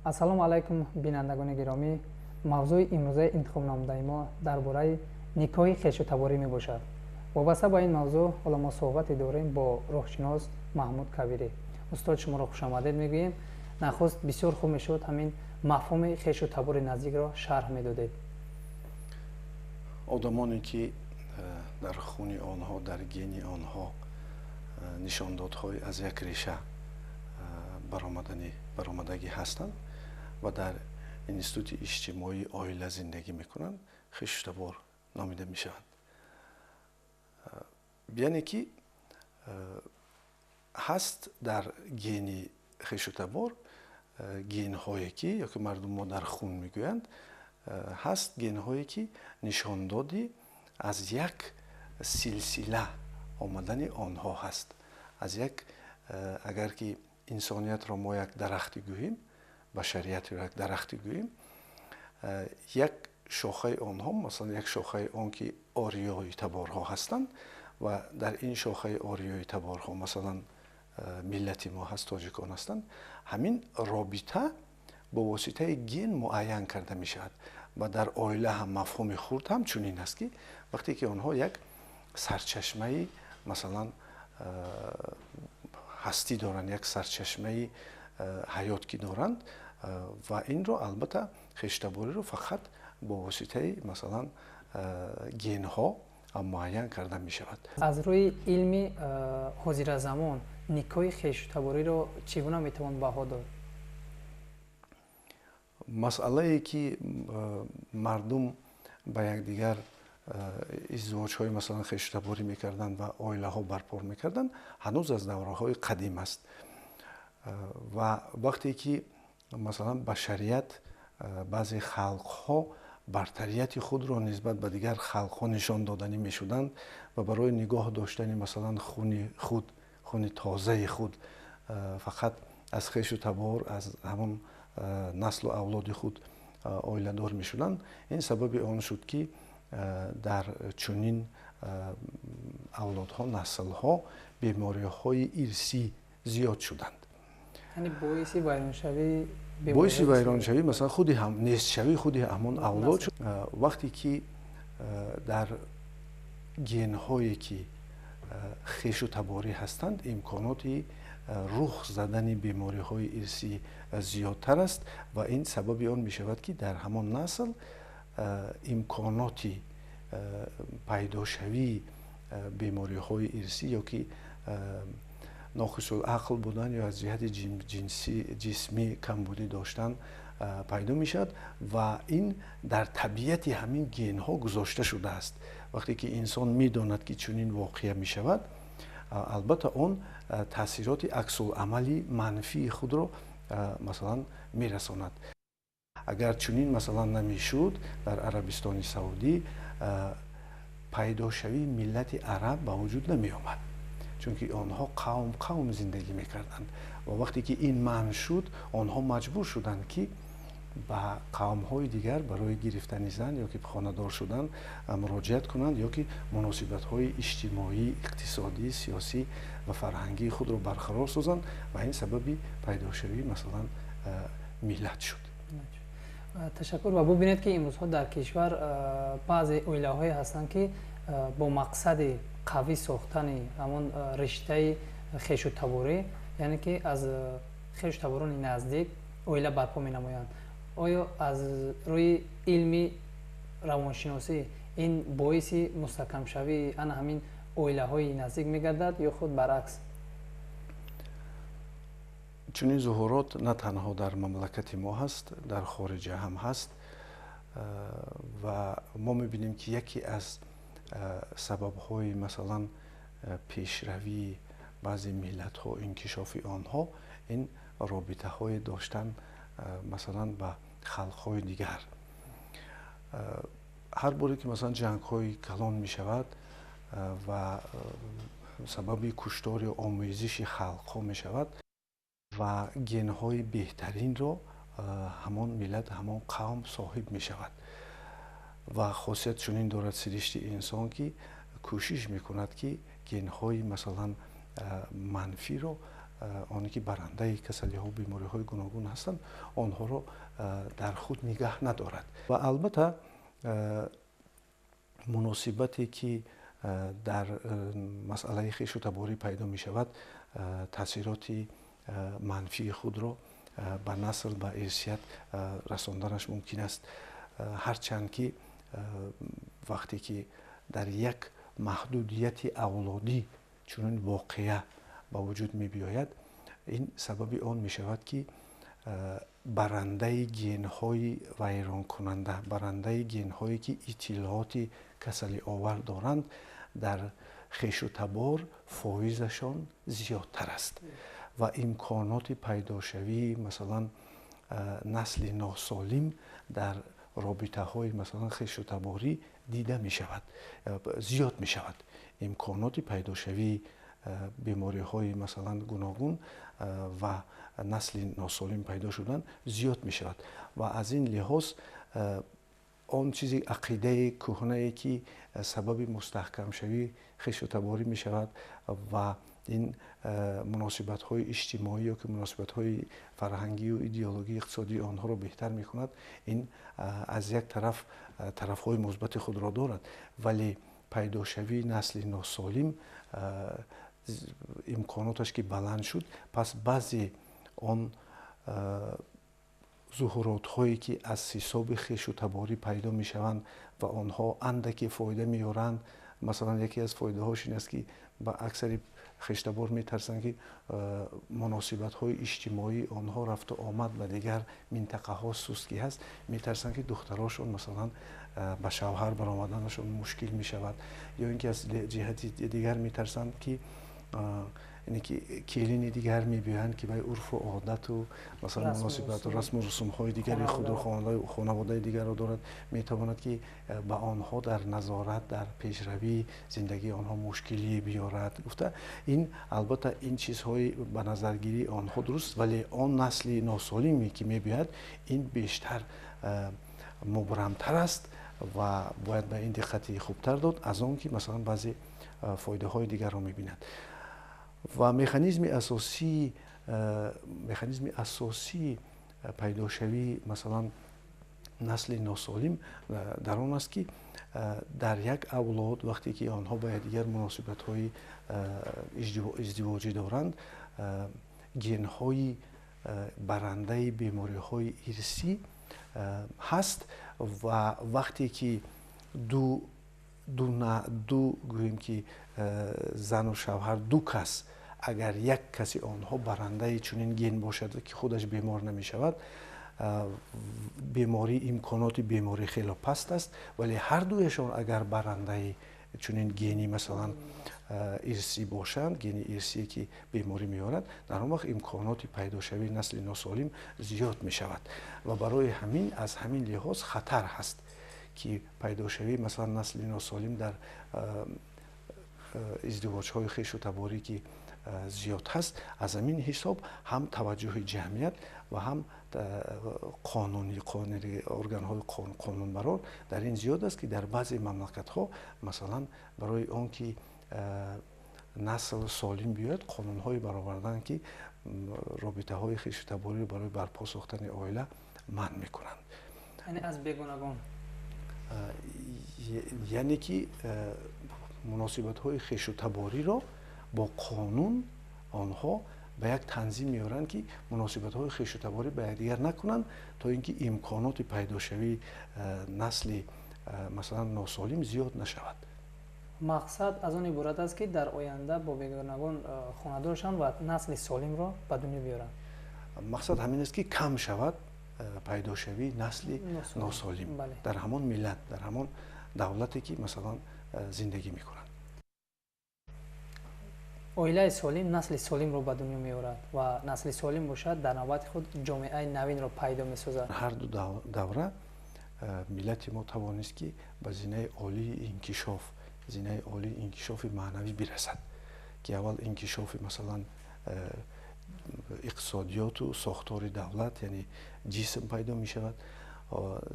Ассалому алайкум, бинандагони гиромӣ. Мавзӯи имрӯзаи интихобнамудаи мо дар бораи никоҳи хешутаборӣ мебошад. Вобаста ба ин мавзӯъ ҳоло мо суҳбате дорем бо роҳшинос Маҳмуд Кабирӣ. Устод, шуморо хушомадед мегӯем. Нахуст бисёр хуб мешуд, ҳамин мафҳуми хешутабори наздикро шарҳ медодед. Одамоне ки дар хуни онҳо, дар гени онҳо нишондодҳои аз як реша баромадагӣ ҳастанд ва дар институти иҷтимоии оила зиндагӣ мекунанд, хешутабор номида мешаванд. Яъне ки ҳаст дар гени хешутабор генҳое ки, ё ки мардум мо дар хун мегӯянд, ҳаст генҳое ки нишондоди аз як силсила омадани онҳо ҳаст. Аз як, агар ки инсониятро мо як дарахти гӯем, башариятро як дарахти гӯем, як шохаи онҳо, масалан, як шохаи он ки ориёи таборҳо ҳастанд ва дар ин шохаи ориёи таборҳо, масалан, миллати мо ҳаст, тоҷикон ҳастанд, ҳамин робита бо воситаи ген муайян карда мешавад. Ва дар оила ҳам мафҳуми хурд ҳам чунин аст, ки вақте ки онҳо як сарчашмаи, масалан, ҳастӣ доранд, як сарчашмаи ҳаёт ки доранд, ва инро албатта хештабориро фақат бо воситаи, масалан, генҳо муайян карда мешавад. Аз рӯи илми ҳозиразамон никоҳи хешутабориро чӣ гуна метавон баҳо дод? Масъалае ки мардум ба якдигар издивоҷҳои, масалан, хешутаборӣ мекарданд ва оилаҳо барпо мекарданд, ҳанӯз аз давраҳои қадим аст. Ва вақте ки, масалан, башарият, баъзе халқҳо бартарияти худро нисбат ба дигар халқҳо нишон доданӣ мешуданд ва барои нигоҳ доштани, масалан, хуни худ, хуни тозаи худ, фақат аз хешу табор, аз ҳамон наслу авлоди худ оиладор мешуданд, ин сабаби он шуд, ки дар чунин авлодҳо, наслҳо бемориҳои ирсӣ зиёд шуданд. Яъне боиси вайроншавӣ, боиси вайроншавӣ, масалан, худи ҳам нестшавии худи ҳамон авлод. Вақте ки дар генҳое ки хешу таборӣ ҳастанд, имконоти рух задани бемориҳои ирсӣ зиёдтар аст ва ин сабаби он мешавад, ки дар ҳамон насл имконоти пайдошавии бемориҳои ирсӣ ё ки нохисулақл будан ё аз ҷиҳати ҷинсӣ, ҷисмӣ камбудӣ доштан пайдо мешавад ва ин дар табиати ҳамин генҳо гузошта шудааст. Вақте ки инсон медонад, ки чунин воқеа мешавад, албатта он таъсироти аксуламали манфии худро, масалан, мерасонад. Агар чунин, масалан, намешуд, дар Арабистони Саудӣ пайдошавии миллати араб ба вуҷуд намеомад, чунки онҳо қавм қавм зиндагӣ мекарданд ва вақте ки ин манъ шуд, онҳо маҷбур шуданд, ки ба қавмҳои дигар барои гирифтани зан ё ки хонадор шудан муроҷиат кунанд ё ки муносибатҳои иҷтимоӣ, иқтисодӣ, сиёсӣ ва фарҳангии худро барқарор созанд ва ин сабаби пайдошавии, масалан, миллат шуд. Ташаккур. Ва бубинед, ки имрӯзҳо дар кишвар баъзе оилаҳое ҳастанд, ки бо мақсади қавӣ сохтани ҳамон риштаи хешутаборӣ, яъне ки аз хешутаборони наздик оила барпо менамоянд. Оё аз рӯи илми равоншиносӣ ин боиси мустаҳкамшавии ана ҳамин оилаҳои наздик мегардад ё худ баръакс? Чунин зуҳурот на танҳо дар мамлакати мо ҳаст, дар хориҷа ҳам ҳаст ва мо мебинем, ки яке аз сабабҳои, масалан, пешравии баъзе миллатҳо, инкишофи онҳо ин робитаҳое доштан, масалан, ба халқҳои дигар. Ҳар боре ки, масалан, ҷангҳои калон мешавад ва сабаби куштор ё омезиши халқҳо мешавад ва генҳои беҳтаринро ҳамон миллат, ҳамон қавм соҳиб мешавад ва хосият чунин дорад сиришти инсон, ки кӯшиш мекунад, ки генҳои, масалан, манфиро оне ки барандаи касалиҳо, бемориҳои гуногун ҳастанд, онҳоро дар худ нигаҳ надорад. Ва албатта муносибате ки дар масъалаи хешу таборӣ пайдо мешавад, таъсироти манфии худро ба насл, ба ирсият расонданаш мумкин аст. Ҳарчанд ки вақте ки дар як маҳдудияти авлодӣ чунин воқеа ба вуҷуд мебиёяд, ин сабаби он мешавад ки барандаи генҳои вайронкунанда, барандаи генҳое ки иттилооти касалиовар доранд, дар хешу табор фоизашон зиёдтар аст ва имконоти пайдошавии масалан насли носолим дар робитаҳои масалан хешу таборӣ дида мешавад, зиёд мешавад. Имконоти пайдошавии бемориҳои масалан гуногун ва насли носолим пайдо шудан зиёд мешавад. Ва аз ин лиҳоз он чизи ақидаи кӯҳнае ки сабаби мустаҳкамшавии хешу таборӣ мешавад ва ин муносибатҳои иҷтимоӣ ё ки муносибатҳои фарҳангию идеологии иқтисодии онҳоро беҳтар мекунад, ин аз як тараф тарафҳои мусбати худро дорад, вале пайдошавии насли носолим имконоташ ки баланд шуд, пас баъзе он зуҳуротҳое ки аз ҳисоби хешу таборӣ пайдо мешаванд ва онҳо андаке фоида меоранд. Масалан, яке аз фоидаҳош ин аст ки ба аксари хештабор метарсанд ки муносибатҳои иҷтимоии онҳо рафту омад ба дигар минтақаҳо суст ки ҳаст, метарсанд ки духтарошон масалан ба шавҳар баромаданашон мушкил мешавад, ё ин ки аз ҷиҳати дигар метарсанд ки яъне ки келини дигар мебиёянд ки вай урфу одату масалан муносибату расму русумҳои дигари худро, хонаводаи дигарро дорад, метавонад ки ба онҳо дар назорат, дар пешравии зиндагии онҳо мушкилие биёрад. Гуфта ин албатта ин чизҳои ба назаргирии онҳо дуруст, вале он насли носолиме ки мебиёяд, ин бештар мубрамтар аст ва бояд ба ин диққати хубтар дод аз он ки масалан баъзе фоидаҳои дигарро мебинад. Ва механизми асосии пайдошавии масалан насли носолим дар он аст ки дар як авлод вақте ки онҳо ба якдигар муносибатҳои издивоҷӣ доранд, генҳои барандаи бемориҳои ирсӣ ҳаст ва вақте ки ду гӯем ки зану шавҳар, ду кас, агар як каси онҳо барандаи чунин ген бошад ки худаш бемор намешавад, беморӣ, имконоти беморӣ хело паст аст, вале ҳар дуяшон агар барандаи чунин гени масалан ирсӣ бошанд, гени ирсие ки беморӣ меорад, дар он вақт имконоти пайдошавии насли носолим зиёд мешавад. Ва барои ҳамин аз ҳамин лиҳоз хатар ҳаст ки пайдошавии масалан насли носолим дар издивоҷҳои хешу таборӣ ки зиёд ҳаст, аз ҳамин ҳисоб ҳам таваҷҷӯҳи ҷамъият ва ҳам қонуни органҳои қонунбарор дар ин зиёд аст ки дар баъзе мамлакатҳо масалан барои он ки насл солим биёяд, қонунҳое бароварданд ки робитаҳои хешу табориро барои барпо сохтани оила манъ мекунанд. Яъне аз бегонагон, яъне ки муносибатҳои хешу табориро бо қонун онҳо ба як танзим меоранд ки муносибатҳои хешу таборӣ ба якдигар накунанд, то ин ки имконоти пайдошавии насли масалан носолим зиёд нашавад. Мақсад аз он иборат аст ки дар оянда бо бегонагон хонадор шаванд ва насли солимро ба дунё биёранд. Мақсад ҳамин аст ки кам шавад пайдошавии насли носолим дар ҳамон миллат, дар ҳамон давлате ки масалан зиндагӣ мекунанд. Оилаи солим насли солимро ба дунё меорад ва насли солим бошад дар навбати худ ҷомеаи навинро пайдо месозад. Ҳар ду давра миллати мо тавонист ки ба зинаи олии инкишоф, зинаи олии инкишофи маънавӣ бирасад, ки аввал инкишофи масалан иқтисодиёту сохтори давлат, яъне ҷисм пайдо мешавад,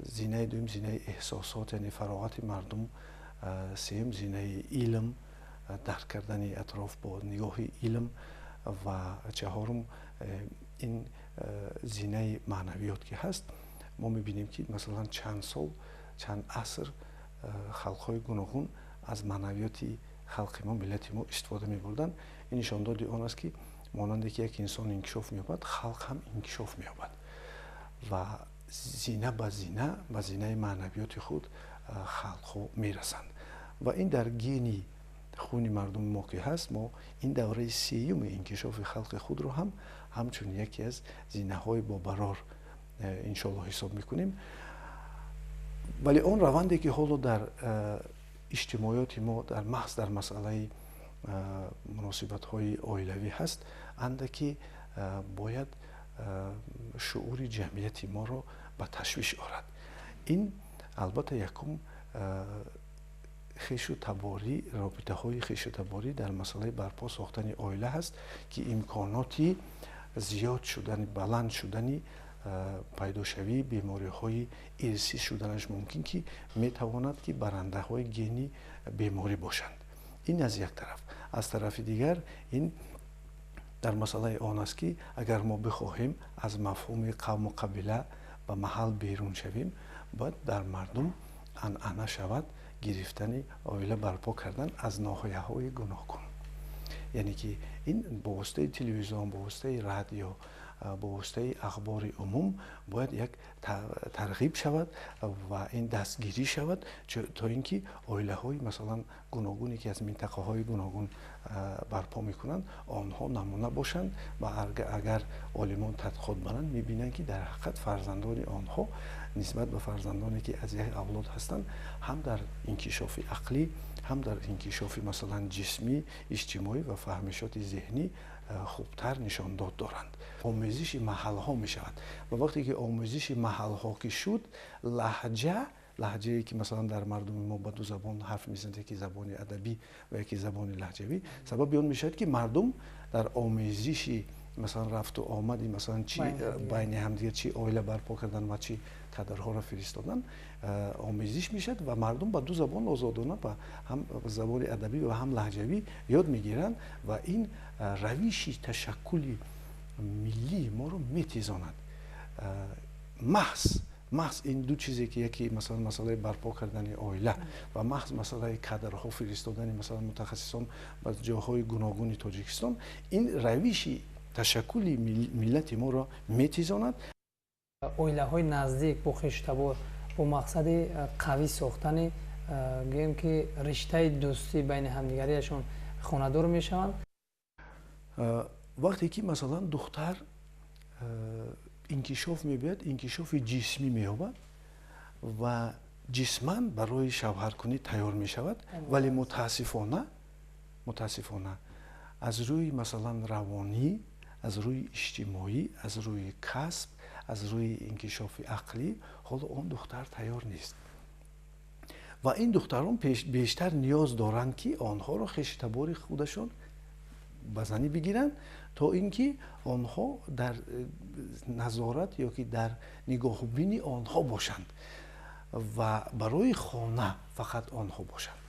зинаи дуюм зинаи эҳсосот, яъне фароғати мардум, сеюм зинаи илм, дарк кардани атроф бо нигоҳи илм, Ва чаҳорум, ин зинаи маънавиёт ки ҳаст, мо мебинем, ки масалан чанд сол, чанд аср халқҳои гуногун аз маънавиёти халқи мо, миллати мо истифода мебурданд. Ин нишондоди он аст, ки монанде ки як инсон инкишоф меёбад, халқ ҳам инкишоф меёбад ва зина ба зина ба зинаи маънавиёти худ халқҳо мерасанд. Ва ин дар гени хуни мардуми мо ки ҳаст, мо ин давраи сеюми инкишофи халқи худро ҳам ҳамчун яке аз зинаҳои бобарор иншоаллоҳ ҳисоб мекунем. Вале он раванде ки ҳоло дар иҷтимоиёти мо дар маҳз дар масъалаи муносибатҳои оилавӣ ҳаст, андаке бояд шуури ҷамъияти моро ба ташвиш орад. Ин албатта якум хешу таборӣ, робитаҳои хешу таборӣ дар масъалаи барпо сохтани оила ҳаст, ки имконоти зиёд шудани, баланд шудани пайдошавии бемориҳои ирсӣ шуданаш мумкин, ки метавонад ки барандаҳои гени беморӣ бошанд. Ин аз як тараф. Аз тарафи дигар, ин дар масъалаи он аст, ки агар мо бихоҳем аз мафҳуми қавму қабила ба маҳал берун шавем, бояд дар мардум анъана шавад гирифтани оила барпо кардан аз ноҳияҳои гуногун. Яъне ки ин бо воситаи телевизион, бо воситаи радио, бо воситаи ахбори умум бояд як тарғиб шавад ва ин дастгирӣ шавад, то ин ки оилаҳои масалан гуногуне ки аз минтақаҳои гуногун барпо мекунанд, онҳо намуна бошанд ва агар олимон тадқиқот баранд, мебинанд, ки дар ҳақиқат фарзандони онҳо нисбат ба фарзандоне ки аз як авлод ҳастанд, ҳам дар инкишофи ақлӣ, ҳам дар инкишофи масалан ҷисмӣ, иҷтимоӣ ва фаҳмишоти зеҳнӣ хубтар нишондод доранд. Омезиши маҳалҳо мешавад ва вақте ки омезиши маҳалҳо ки шуд, лаҳҷа, лаҳҷае ки масалан дар мардуми мо ба ду забон ҳарф мезананд, яке забони адабӣ ва яке забони лаҳҷавӣ, сабаби он мешавад, ки мардум дар омезиши масалан рафту омади масалан чи байни ҳамдигар, чи оила барпо кардан ва чи кадрҳоро фиристодан, омезиш мешавад ва мардум ба ду забон озодона, ба ҳам забони адабӣ ва ҳам лаҳҷавӣ ёд мегиранд ва ин равиши ташаккули миллии моро метезонад. Маҳз ин ду чизе ки яке масалан масъалаи барпо кардани оила ва маҳз масъалаи кадрҳо фиристодани масалан мутахассисон ба ҷоҳои гуногуни Тоҷикистон, ин равиши ташаккули миллати моро метезонад. Оилаҳои наздик бо хештабор бо мақсади қавӣ сохтани, гӯем ки, риштаи дӯстӣ байни ҳамдигариашон хонадор мешаванд. Вақте ки масалан духтар инкишоф мебиёд, инкишофи ҷисмӣ меёбад ва ҷисман барои шавҳаркунӣ тайёр мешавад, вале мутаассифона аз рӯи масалан равонӣ, аз рӯи иҷтимоӣ, аз рӯи касб, аз рӯи инкишофи ақлӣ ҳоло он духтар тайёр нест. Ва ин духтарон бештар ниёз доранд, ки онҳоро хешутабори худашон ба занӣ бигиранд, то ин ки онҳо дар назорат ё ки дар нигоҳубини онҳо бошанд ва барои хона фақат онҳо бошанд.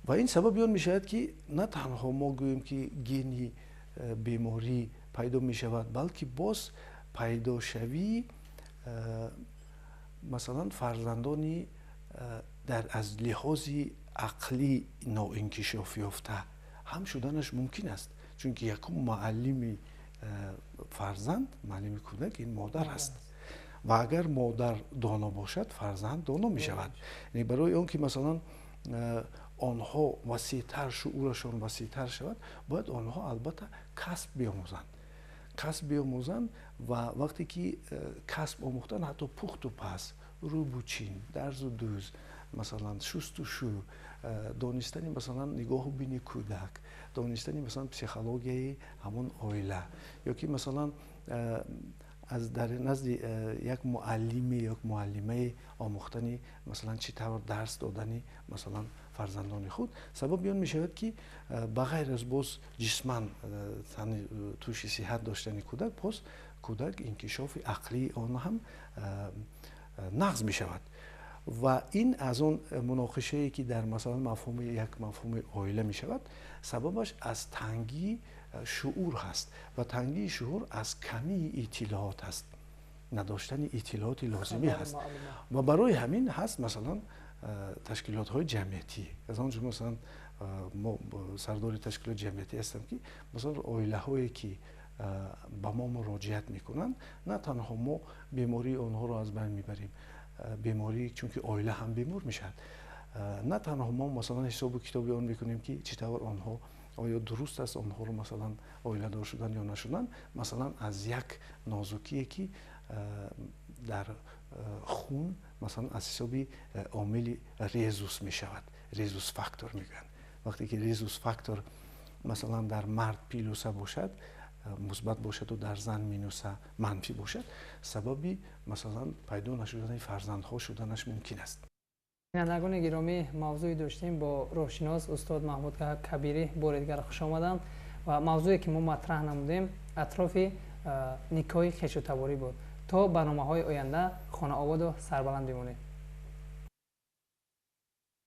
Ва ин сабаби он мешавад, ки на танҳо мо гӯем, ки гени беморӣ пайдо мешавад, балки боз пайдошавии масалан фарзандони дар аз лиҳози ақлӣ ноинкишофёфта ҳам шуданаш мумкин аст, чунки якум муаллими фарзанд, муаллими кӯдак ин модар аст ва агар модар доно бошад, фарзанд доно мешавад. Яъне барои он ки масалан онҳо васеътар, шуурашон васеътар шавад, бояд онҳо албатта касб биомӯзанд, касб биомӯзанд. Ва вақте ки касб омӯхтан, ҳатто пухту паз, рӯбучин, дарзу дӯз, масалан шустушу, донистани масалан нигоҳу бини кӯдак, донистани масалан психологияи ҳамон оила ё ки масалан аз дар назди як муаллиме ё муаллимае омӯхтани масалан чӣ тавр дарс додани масалан фарзандони худ сабаби он мешавад, ки ба ғайр аз боз ҷисман тӯши сиҳат доштани кӯдак, боз кӯдак инкишофи ақлии он ҳам нағз мешавад. Ва ин аз он муноқишае, ки дар масалан мафҳуми як мафҳуми оила мешавад, сабабаш аз тангии шуур ҳаст ва тангии шуур аз камии иттилоот ҳаст, надоштани иттилооти лозимӣ ҳаст. Ва барои ҳамин ҳаст масалан ташкилотҳои ҷамъиятӣ, аз он ҷумла масалан мо сардори ташкилоти ҷамъиятӣ ҳастам, ки масалан оилаҳое, ки ба мо муроҷиат мекунанд, на танҳо мо бемории онҳоро аз байн мебарем, беморӣ, чунки оила ҳам бемор мешавад, на танҳо мо масалан ҳисобу китоби он мекунем, ки чӣ тавр онҳо, оё дуруст аст онҳоро масалан оиладор шудан ё нашудан, масалан аз як нозукие, ки дар хун масалан аз ҳисоби омили резус мешавад, резус фактор мегӯянд. Вақте ки резус фактор масалан дар мард плюса бошад, мусбат бошаду дар зан минуса, манфӣ бошад, сабаби масалан пайдо нашудани фарзандҳо шуданаш мумкин аст. Бинандагони гиромӣ, мавзӯе доштем бо роҳшинос устод Маҳмуд Кабирӣ. Бори дигар хуш омадам ва мавзӯе, ки мо матраҳ намудем, атрофи никоҳи хешутаборӣ буд. То барномаҳои оянда хонаободу сарбаланд бимонед.